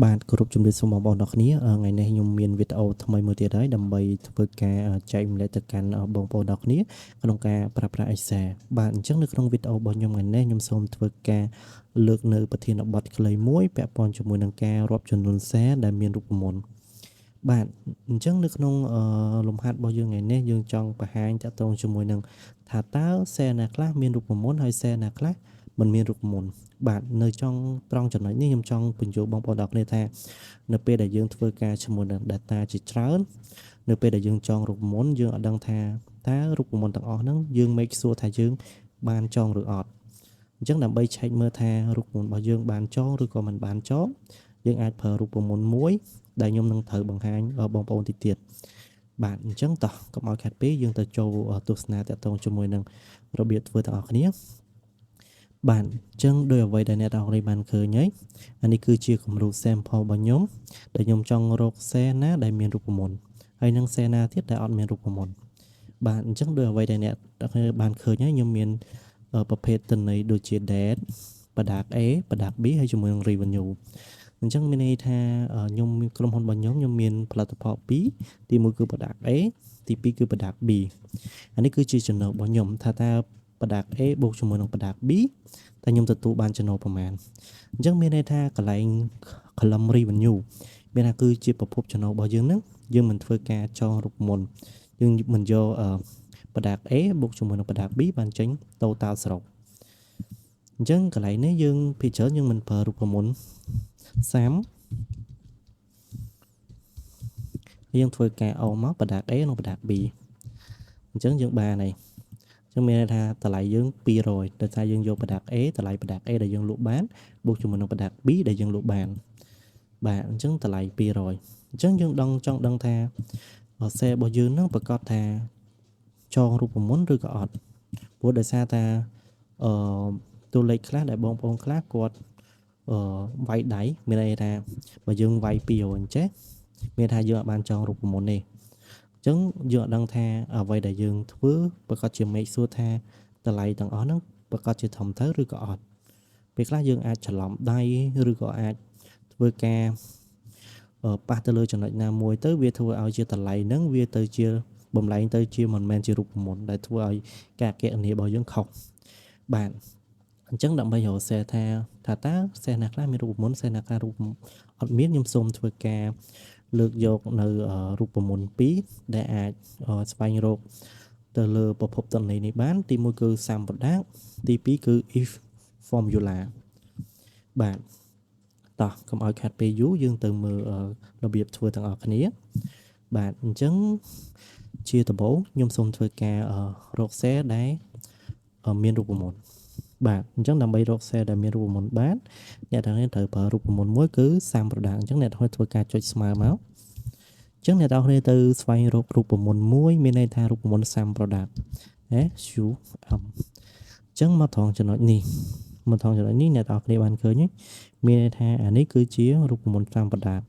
បាទគោរពជំរាបសួរបងប្អូនទាំងគ្នាថ្ងៃនេះខ្ញុំមានវីដេអូថ្មីមួយទៀតហើយដើម្បីធ្វើការចែករំលែកទៅកាន់បងប្អូនទាំងគ្នាក្នុងការប្រើប្រាស់ Excel បាទអញ្ចឹងនៅក្នុងវីដេអូរបស់ខ្ញុំថ្ងៃនេះខ្ញុំសូមធ្វើការលើកនៅប្រធានបទខ្លីមួយពាក់ព័ន្ធជាមួយនឹងការរាប់ចំនួនសារដែលមានរូបមន្តបាទអញ្ចឹងនៅក្នុងលំហាត់របស់យើងថ្ងៃនេះយើងចង់បង្ហាញតាក់ទងជាមួយនឹងថាតើសារណាខ្លះមានរូបមន្តហើយសារណាខ្លះមិនមានរូបមន្តបាទនៅចង់ត្រង់ចំណុចនេះខ្ញុំចង់ពន្យល់បងប្អូនទាំងគ្នាថានៅពេលដែលយើងធ្វើការជាមួយនឹង data ជាច្រើននៅពេលដែលយើងចងរូបមន្តយើងអត់ដឹងថាតើរូបមន្តទាំងអស់ហ្នឹងយើង make sure ថាយើងបានចងឬអត់អញ្ចឹងដើម្បីឆែកមើលថារូបមន្តរបស់យើងបានចងឬក៏មិនបានចងយើងអាចប្រើរូបមន្តមួយដែលខ្ញុំនឹងត្រូវបង្ហាញបងប្អូនតិចទៀតបាទអញ្ចឹងតោះកុំឲ្យខាត់ពេកយើងទៅចូលទស្សនាតាក់ទងជាមួយនឹងរបៀបធ្វើទាំងអស់គ្នាបាទអញ្ចឹងដោយអ្វីដែលអ្នកទាំងអស់គ្នាបានឃើញហើយអានេះគឺជាគំរូ sample របស់ខ្ញុំដែលខ្ញុំចង់រក cell ណាដែលមានរូបមន្តហើយនិង cell ណាទៀតដែលអត់មានរូបមន្តបាទអញ្ចឹងដោយអ្វីដែលអ្នកទាំងគ្នាបានឃើញហើយខ្ញុំមានប្រភេទទិន្នន័យដូចជា date product A, product B ហើយជាមួយនឹង revenue អញ្ចឹងមានន័យថាខ្ញុំមានក្រុមហ៊ុនរបស់ខ្ញុំខ្ញុំមានផលិតផល2ទី1គឺ product A ទី2គឺ product B អានេះគឺជាចំណូលរបស់ខ្ញុំថាតើ product A បូកជាមួយនឹង product B តើខ្ញុំទទួលបានចំណូលប្រមាណអញ្ចឹងមានន័យថាកន្លែង column revenue មានថាគឺជាប្រភពចំណូលរបស់យើងហ្នឹងយើងមិនធ្វើការចងរូបមន្តយើងមិនយក product A បូកជាមួយនឹង product B បានចេញ total សរុបអញ្ចឹងកន្លែងនេះយើងភាគច្រើនយើងមិនប្រើរូបមន្ត sum យើងធ្វើការអូសមក product A និង product B អញ្ចឹងយើងបានហើយចឹងមានន័យថាតម្លៃយើង200ដោយសារយើងយក product A តម្លៃ product A ដែលយើងលក់បានបូកជាមួយនឹង product B ដែលយើងលក់បានបាទអញ្ចឹងតម្លៃ200អញ្ចឹងយើងដឹងចង់ដឹងថា sale របស់យើងនឹងប្រកាសថាចងរូបមន្តឬក៏អត់ព្រោះដោយសារថាអឺតួលេខខ្លះដែលបងប្អូនខ្លះគាត់អឺវាយដៃមានន័យថាបើយើងវាយ200អញ្ចេះមានថាយើងអាចបានចងរូបមន្តទេអញ្ចឹងយើងអត់ដឹងថាអ្វីដែលយើងធ្វើប្រកាសជា make sure ថាតម្លៃទាំងអស់ហ្នឹងប្រកាសជាធំទៅឬក៏អត់ពេលខ្លះយើងអាចច្រឡំដៃឬក៏អាចធ្វើការប៉ះទៅលើចំណុចណាមួយទៅវាធ្វើឲ្យជាតម្លៃហ្នឹងវាទៅជាបំលែងទៅជាមិនមែនជារូបមន្តដែលធ្វើឲ្យការគណនារបស់យើងខុសបាទអញ្ចឹងដើម្បីរក cell ថាថាតើ cell ណាខ្លះមានរូបមន្ត cell ណាខ្លះរូបអត់មានខ្ញុំសូមធ្វើការលើកយកនៅរូបមន្ត2ដែលអាចស្វែងរកទៅលើប្រភពទិន្នន័យនេះបានទី1គឺ sum product ទី2គឺ if formula បាទតោះកុំឲ្យខាត់ពេលយូរយើងទៅមើលរបៀបធ្វើទាំងអស់គ្នាបាទអញ្ចឹងជាដំបូងខ្ញុំសូមធ្វើការរក cell ដែលមានរូបមន្តបាទអញ្ចឹងដើម្បីរក cell ដែលមានរូបមន្តបានអ្នកទាំងនេះត្រូវប្រើរូបមន្តមួយគឺ sum product អញ្ចឹងអ្នកទាំងនេះធ្វើការចុចស្មើមកអញ្ចឹងអ្នកទាំងគ្នាទៅស្វែងរករូបមន្តមួយមានន័យថារូបមន្ត sum product S U M អញ្ចឹងមកត្រង់ចំណុចនេះមកត្រង់ចំណុចនេះអ្នកទាំងគ្នាបានឃើញមានន័យថាអានេះគឺជារូបមន្ត sum product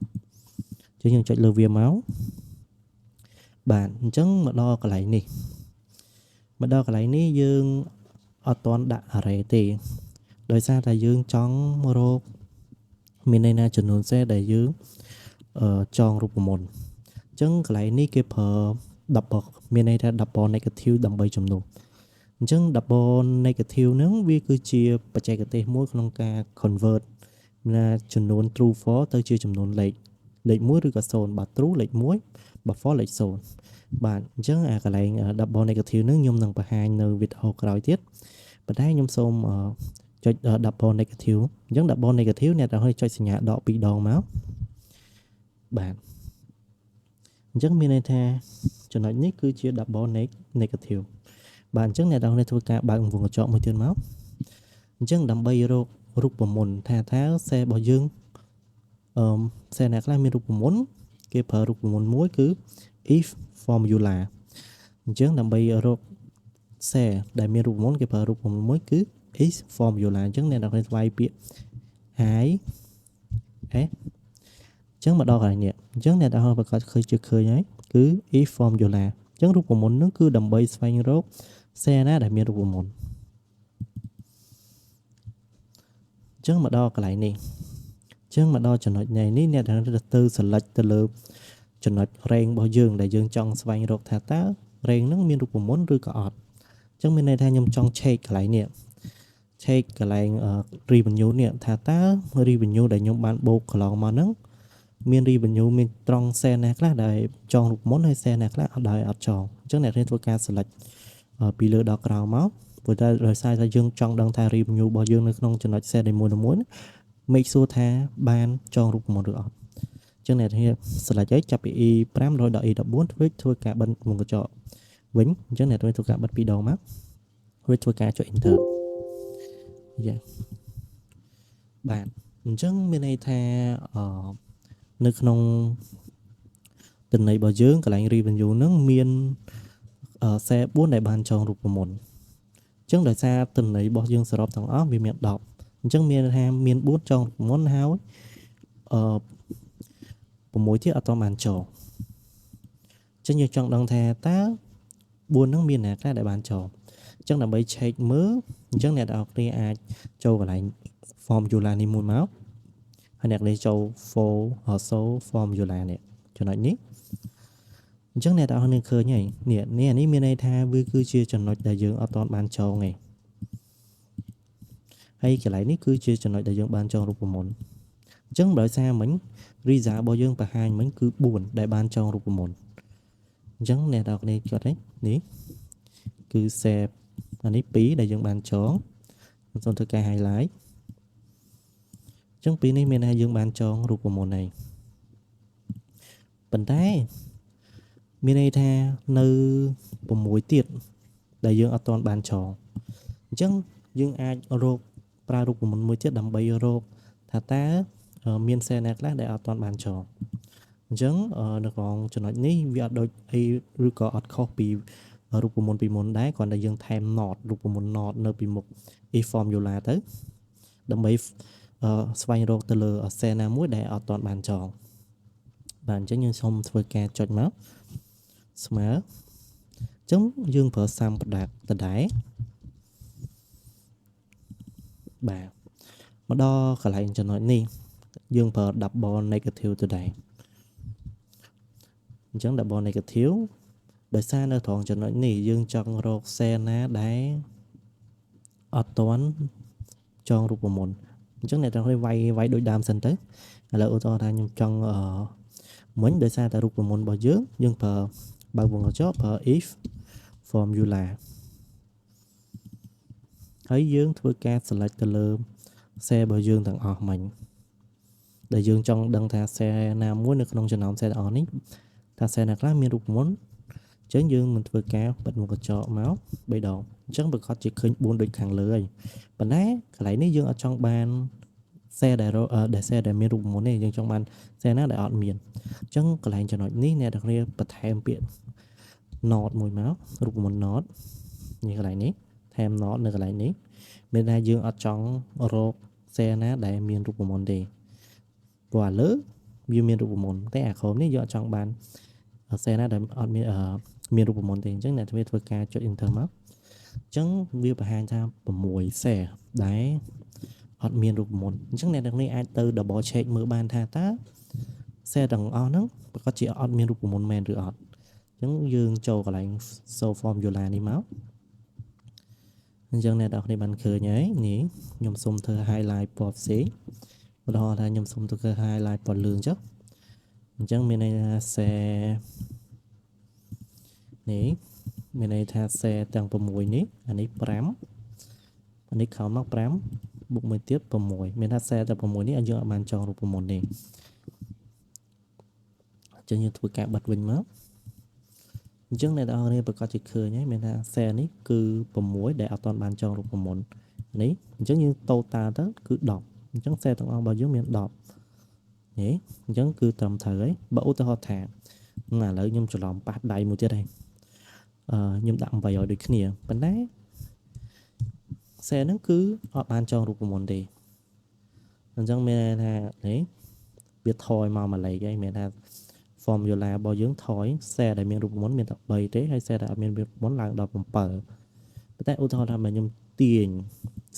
អញ្ចឹងយើងចុចលើវាមកបាទអញ្ចឹងមកដល់កន្លែងនេះមកដល់កន្លែងនេះយើងអត់ទាន់ដាក់ array ទេដោយសារតែយើងចង់រកមានន័យណាចំនួន cell ដែលយើងចងរូបមន្តអញ្ចឹងកន្លែងនេះគេប្រើ double មានន័យថា double negative ដើម្បីជំនួសអញ្ចឹង double negative ហ្នឹងវាគឺជាបច្ចេកទេសមួយក្នុងការ convert ណាចំនួន true false ទៅជាចំនួនលេខលេខ1ឬក៏0បាទ true លេខ1បើ false លេខ0បាទអញ្ចឹងអាកន្លែង double negative ហ្នឹងខ្ញុំនឹងបង្ហាញនៅវីដេអូក្រោយទៀតប៉ុន្តែខ្ញុំសូមចុច double negative អញ្ចឹង double negative អ្នកទាំងអស់ចុចសញ្ញាដក2ដងមកបាទអញ្ចឹងមានន័យថាចំណុចនេះគឺជា double negative បាទអញ្ចឹងអ្នកទាំងអស់ធ្វើការបើកវងកញ្ចក់មួយទៀតមកអញ្ចឹងដើម្បីរករូបមន្តថាតើ cell របស់យើងអឺ cell ណាខ្លះមានរូបមន្តគេប្រើរូបមន្តមួយគឺ if formula អញ្ចឹងដើម្បីរក cell ដែលមានរូបមន្តគេប្រើរូបមន្តមួយគឺ if formula អញ្ចឹងអ្នកទាំងអស់ស្វែងពាក្យ i s អញ្ចឹងមកដល់កន្លែងនេះអញ្ចឹងអ្នកទាំងអស់ប្រកាសឃើញជាឃើញហើយគឺ if formula អញ្ចឹងរូបមន្តនឹងគឺដើម្បីស្វែងរក cell ណាដែលមានរូបមន្តអញ្ចឹងមកដល់កន្លែងនេះអញ្ ចឹងមកដល់ចំណុចនេះអ្នកទាំងទៅ select ទៅលើចំណុច range របស់យើងដែលយើងចង់ស្វែងរកថាតើ range ហ្នឹងមានរូបមន្តឬក៏អត់អញ្ចឹងមានន័យថាខ្ញុំចង់ check កន្លែងនេះ check កន្លែង revenue នេះថាតើ revenue ដែលខ្ញុំបានបូកកន្លងមកហ្នឹងមាន revenue មានត្រង់ cell ណាខ្លះដែលចងរូបមន្តហើយ cell ណាខ្លះអត់ដែលអត់ចងអញ្ចឹងអ្នករៀនធ្វើការ select ពីលើដល់ក្រោមមកព្រោះតែដោយសារតែយើងចង់ដឹងថា revenue របស់យើងនៅក្នុងចំណុច cell នីមួយៗ make sure ថាបានចងរូបមន្តឬអត់អញ្ចឹងអ្នករៀន select ឲ្យចាប់ពី E5 រហូតដល់ E14 ធ្វើធ្វើការបិទមុខកញ្ចក់វិញអញ្ចឹងអ្នកធ្វើការបិទពីរដងមករួចធ្វើការចុច enter យ៉ាបាទអញ្ចឹងមានន័យថាអឺនៅក្នុងទិន្នន័យរបស់យើងកន្លែង revenue ហ្នឹងមាន cell 4ដែលបានចងរូបមន្តអញ្ចឹងដោយសារទិន្នន័យរបស់យើងសរុបទាំងអស់វាមាន10អញ្ចឹងមានថាមាន4ចងរូបមន្តហើយអឺ6ទៀតអត់ទាន់បានចងអញ្ចឹងយើងចង់ដឹងថាតើ4ហ្នឹងមានណាខ្លះដែលបានចងអញ្ចឹងដើម្បី check មើលអញ្ចឹងអ្នកទាំងអស់គ្នាអាចចូលកន្លែង formula នេះមួយមកហើយអ្នកនេះចូល for also formula នេះចំណុចនេះអញ្ចឹងអ្នកទាំងអស់គ្នាឃើញហើយនេះនេះអានេះមានន័យថាវាគឺជាចំណុចដែលយើងអត់ទាន់បានចងឯងហើយកន្លែងនេះគឺជាចំណុចដែលយើងបានចងរូបមន្តអញ្ចឹងដោយសារមិញ result របស់យើងបង្ហាញមិញគឺ4ដែលបានចងរូបមន្តអញ្ចឹងអ្នកទាំងអស់គ្នាគាត់ទេនេះគឺ save អានេះ2ដែលយើងបានចងខ្ញុំសូមធ្វើការ highlight អញ្ចឹងពីរនេះមានថាយើងបានចងរូបមន្តហើយប៉ុន្តែមានន័យថានៅ6ទៀតដែលយើងអត់ទាន់បានចងអញ្ចឹងយើងអាចរកប្រើរូបមន្តមួយទៀតដើម្បីរកថាតើមាន cell ណាខ្លះដែលអត់ទាន់បានចងអញ្ចឹងនៅក្នុងចំណុចនេះវាអត់ដូចអីឬក៏អត់ខុសពីរូបមន្តពីមុនដែរគ្រាន់តែយើងថែម not រូបមន្ត not នៅពីមុខ if formula ទៅដើម្បីស្វែងរកទៅលើ cell ណាមួយដែលអត់ទាន់បានចងបាទអញ្ចឹងយើងសូមធ្វើការចុចមកស្មើអញ្ចឹងយើងប្រើ sum product ដដែលបាទមកដល់កន្លែងចំណុចនេះយើងប្រើ double negative ទៅដែរអញ្ចឹង double negative ដោយសារនៅត្រង់ចំណុចនេះយើងចង់រក cell ណាដែលអត់ទាន់ចងរូបមន្តអញ្ចឹងអ្នកទាំងនេះវាយវាយដូចដើមសិនទៅឥឡូវឧទាហរណ៍ថាខ្ញុំចង់អឺមិញដោយសារតែរូបមន្តរបស់យើងយើងប្រើបើកវង់ក្រចកប្រើ if formula ហើយយើងធ្វើការ select ទៅលើ cell របស់យើងទាំងអស់មិញដែលយើងចង់ដឹងថា cell ណាមួយនៅក្នុងចំណោម cell ទាំងអស់នេះថា cell ណាខ្លះមានរូបមន្តអញ្ចឹងយើងមិនធ្វើការបិទមុខកញ្ចក់មក3ដងអញ្ចឹងប្រកាសជាឃើញ4ដូចខាងលើហើយប៉ុន្តែកន្លែងនេះយើងអត់ចង់បាន cell ដែលដែល cell ដែលមានរូបមន្តទេយើងចង់បាន cell ណាដែលអត់មានអញ្ចឹងកន្លែងចំណុចនេះអ្នកទាំងគ្នាបន្ថែមពាក្យ not មួយមករូបមន្ត not នេះកន្លែងនេះថែម not នៅកន្លែងនេះមានថាយើងអត់ចង់រក cell ណាដែលមានរូបមន្តទេព្រោះអាលើវាមានរូបមន្តតែអាក្រោមនេះយើងអត់ចង់បាន cell ណាដែលអត់មានមានរូបមន្តទេអញ្ចឹងអ្នកធ្វើការចុច enter មកអញ្ចឹងវាបង្ហាញថា6 cell ដែលអត់មានរូបមន្តអញ្ចឹងអ្នកទាំងនេះអាចទៅ double check មើលបានថាតើ cell ទាំងអស់ហ្នឹងប្រកាសជាអត់មានរូបមន្តមែនឬអត់អញ្ចឹងយើងចូលកន្លែង show formula នេះមកអញ្ចឹងអ្នកទាំងគ្នាបានឃើញហើយនេះខ្ញុំសុំធ្វើ highlight ពណ៌ផ្សេងឧទាហរណ៍ថាខ្ញុំសុំធ្វើ highlight ពណ៌លឿងចុះអញ្ចឹងមានន័យថា cell នេះមានន័យថា cell ទាំង6នេះអានេះ5អានេះខោមក5បុកមួយទៀត6មានថា cell ទាំង6នេះឲ្យយើងអត់បានចងរូបមន្តទេអញ្ចឹងយើងធ្វើការបិទវិញមកអញ្ចឹងអ្នកទាំងអស់គ្នាប្រកាសជាឃើញហើយមានថា cell នេះគឺ6ដែលអត់ទាន់បានចងរូបមន្តនេះអញ្ចឹងយើង total ទៅគឺ10អញ្ចឹង cell ទាំងអស់របស់យើងមាន10នេះអញ្ចឹងគឺត្រឹមត្រូវហើយបើឧទាហរណ៍ថាឥឡូវខ្ញុំច្រឡំប៉ះដៃមួយទៀតហើយអឺខ្ញុំដាក់800ដូចគ្នាប៉ុន្តែ cell ហ្នឹងគឺអត់បានចងរូបមន្តទេអញ្ចឹងមានន័យថានេះវាថយមកមួយលេខហើយមានថា formula របស់យើងថយ cell ដែលមានរូបមន្តមានតែ3ទេហើយ cell ដែលអត់មានរូបមន្តឡើងដល់7ប៉ុន្តែឧទាហរណ៍ថាបើខ្ញុំទាញ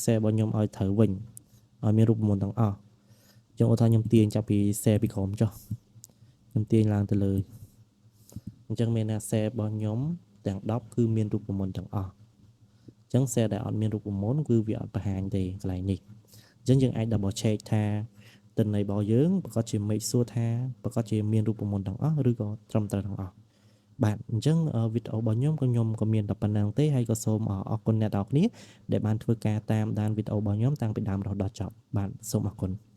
cell របស់ខ្ញុំឲ្យត្រូវវិញឲ្យមានរូបមន្តទាំងអស់អញ្ ចឹងឧទាហរណ៍ខ្ញុំទាញចាប់ពី cell ពីក្រោមចុះខ្ញុំទាញឡើងទៅលើអញ្ចឹងមានថា cell របស់ខ្ញុំទាំង10គឺមានរូបមន្តទាំងអស់អញ្ចឹង cell ដែលអត់មានរូបមន្តគឺវាអត់បង្ហាញទេកន្លែងនេះអញ្ចឹងយើងអាច double check ថាទិន្នន័យរបស់យើងប្រកាសជា make សួរថាប្រកាសជាមានរូបមន្តទាំងអស់ឬក៏ត្រឹមត្រូវទាំងអស់បាទអញ្ចឹងវីដេអូរបស់ខ្ញុំក៏ខ្ញុំក៏មានតែប៉ុណ្្នឹងទេហើយក៏សូមអរគុណអ្នកទាំងអស់គ្នាដែលបានធ្វើការតាមដានវីដេអូរបស់ខ្ញុំតាំងពីដើមរហូតដល់ចប់បាទសូមអរគុណ។